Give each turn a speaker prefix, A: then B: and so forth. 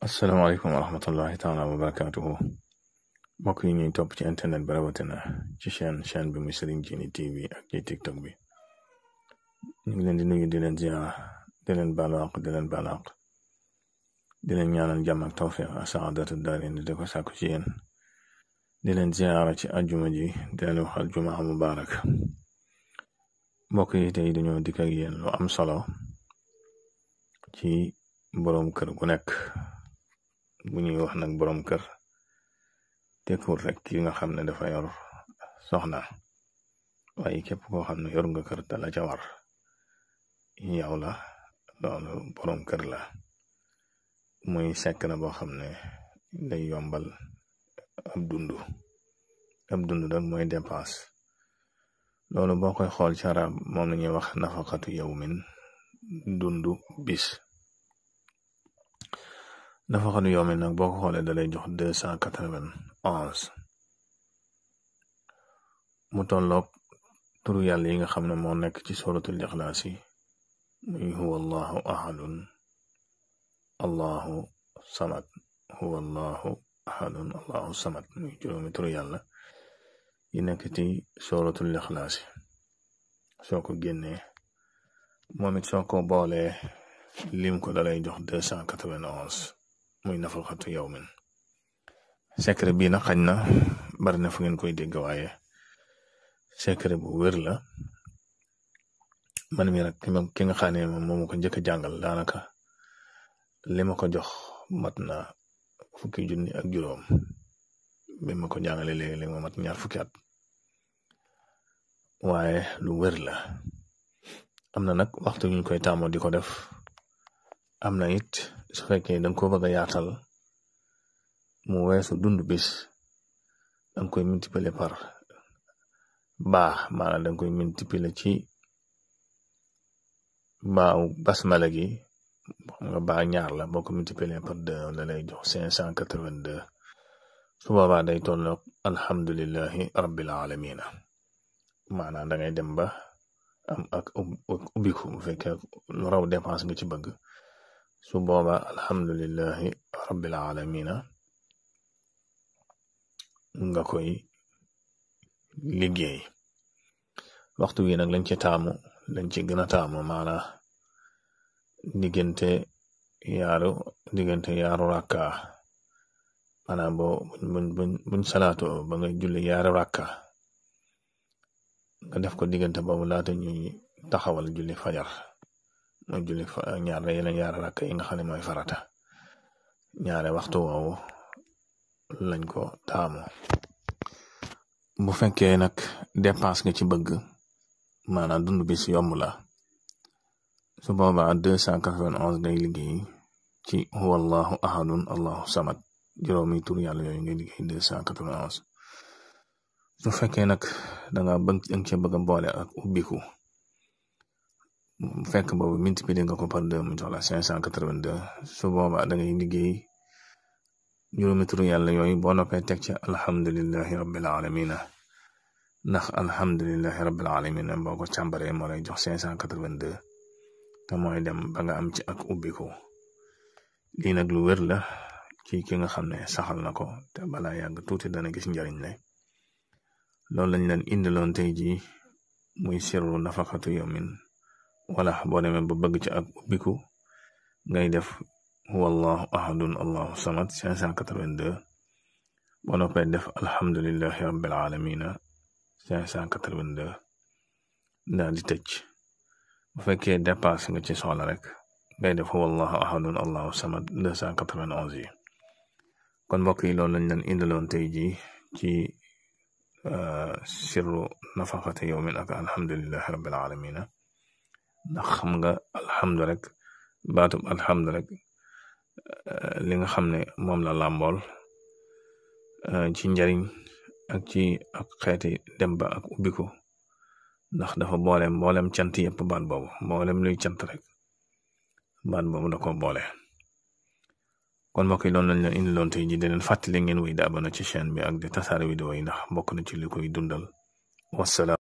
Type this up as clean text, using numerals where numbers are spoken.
A: asalaamaaleykum wa rahmatullahi taala wa barakatuhu mbokk yi ñuy topp ci internet bi rawatina ci chaîne bi muy Serigne Djily TV ak ci TikTok bi ñu ngi leen di nuyu di leen ziar di leen balaq di leen balaq di leen ñaanal jàmm ak tawfiq ak saadatu daarin di ko sàkku ci yéen di leen ziara ci àjjuma ji di leen wax aljumaa mubarak mbokk yi tey dañoo dikk ak yéen lu am solo ci boroom kër gu nekk. bu ñuy wax nag boroom kër tekkul rek ki nga xam ne dafa yor soxna waaye képp koo xam ne yor nga kër te la ca war yow la loolu boroom kër la muy sekk na boo xam ne day yombal ab dund nag mooy dépense loolu boo koy xool ci arab moom la ñuy wax nafaqatu yawmin dundu bis nafaqatu yawmin nag boo ko xoolee da lay jox 291 mu tolloog turu yàlla yi nga xam ne moo nekk ci suratul ixlaas yi muy huwa allahu ahadun allahu samad huwa allahu ahadun allahu samad muy juróomi turu yàlla yi nekk ci suratul ixlaas yi soo ko génnee moom it soo ko boolee lim ko da lay jox 291 muy nafaqatu yawmin secret bii nag xañ na bari na fu ngeen koy dégg waaye secret bu wér la man mi rek ki nga xam ne moom ko njëkk a jàngal daanaka li ma ko jox mat na fukki junni ak juróom bi ma ko jàngale léegi ma mat ñaar fukki at waaye lu wér la am na nag waxtu ñu koy tàmmoo di ko def am na it su fekkee danga ko bëgg a yaatal mu weesu dund bis danga koy multiplier par baax maanaam danga koy multiplier ci baaw basmala gi xam nga baax ñaar la boo ko multiplier par 2 la lay jox 582 su boobaa day tolloog alhamdulillahi rabbil alamina maanaam dangay dem ba am ak ubbiku bu fekkee lu raw dépense nga ci bëgg su booba alhamdulillahi rabbil alamina nga koy liggéey waxtu wi nag lañ ci gën a taamu maana diggante yaaru rakka maanaam buñ salaato ba nga julli yaaru rakka nga def ko diggante boobu laata ñuy taxawal julli fajar mooy julli ñaari rakk yi nga xam ne mooy farata ñaare waxtu woowu lañ ko taamu bu fekkee nag dépense nga ci bëgg maanaam dund bis yomb la su boobaa 291 ngay liggéey ci huwa allahu ahadun allahu samad juróomi tur yàlla yooyu ngay liggéey 291 su fekkee nag danga ci bëgg a boole ak ubbiku fekk boobu multiplier nga ko par 2 mu jox la 582 su boobaa da ngay liggéey juróomi turu yàlla yooyu boo noppee teg ci alhamdulillahi rabbil alamina ndax alhamdulillahi rabbil alamina boo ko càmbaree moo lay jox 582 te mooy dem ba nga am ci ak ubbiku lii nag lu wér la ci ki nga xam ne saxal na ko te balaa yàgg tuuti dana gis njariñ la loolu lañ leen indiloon tey ji muy sirru nafaqatu yawmin wala boo demee ba bëgg ci ak ubbiku ngay def huwa allahu ahadun allahu samad 582 boo noppee def alhamdulillahi rabbil alamina 582 daal di tëj bu fekkee dépasse nga ci soxla rek ngay def huwa allahu ahadun allahu samad 291 yi kon mbokk yi loolu lañ leen indiloon tey ji ci sirru nafaqati yawmin ak alhamdulillahi rabbil alamina ndax xam nga alhamdu rek baatub alhamdu rek li nga xam ne moom la làmbool ci njariñ ak ci ak xeeti dem ba ak ubbiku ndax dafa mboolem cant yëpp baat boobu mboolem luy cant rek baat boobu da ko boole kon mbokk yi doon lañ leen indi loon tey ji di leen fàttali ngeen wéy di abonné ci chaîne bi ak di tasaare vidéo yi ndax bokk na ci li koy dundal wasalaam